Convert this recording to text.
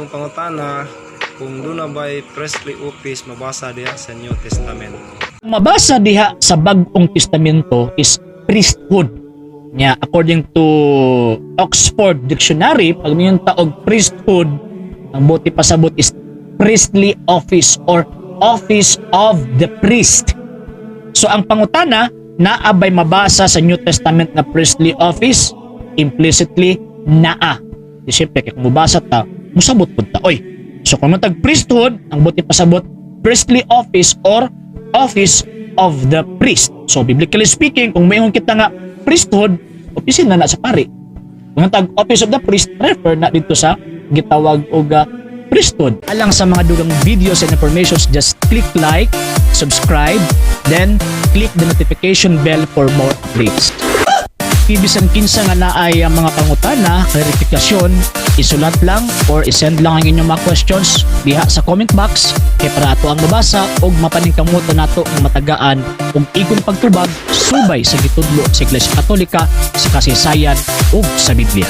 Akong pangutana kung duna ba'y priestly office mabasa diha sa New Testament? Mabasa diha sa Bag-ong Testamento is priesthood. Nya, according to Oxford Dictionary, pag moingon ta og priesthood, ang buot ipasabot is priestly office or office of the priest. So ang pangutana, naa bay mabasa sa New Testament na priestly office? Implicitly, naa. Di syempre, kay kung mubasa ta, musabot pud ta. Oy, so kung tag priesthood, ang buot ipasabot, priestly office or office of the priest. So biblically speaking, kung moingon kita nga priesthood, opisina na sa pari. Kung tag office of the priest, refer na dito sa gitawag og priesthood. Alang sa mga dugang videos and informations, just click like, subscribe, then click the notification bell for more updates. Bisan kinsa nga naay ang mga pangutana, klarifikasyon, isulat lang or isend lang ang inyong mga questions diha sa comment box kay para ato ang mabasa ug mapaningkamutan nato nga matagaan og igong pagtubag subay sa gitudlo sa Iglesia Katolika sa kasaysayan ug sa Biblia.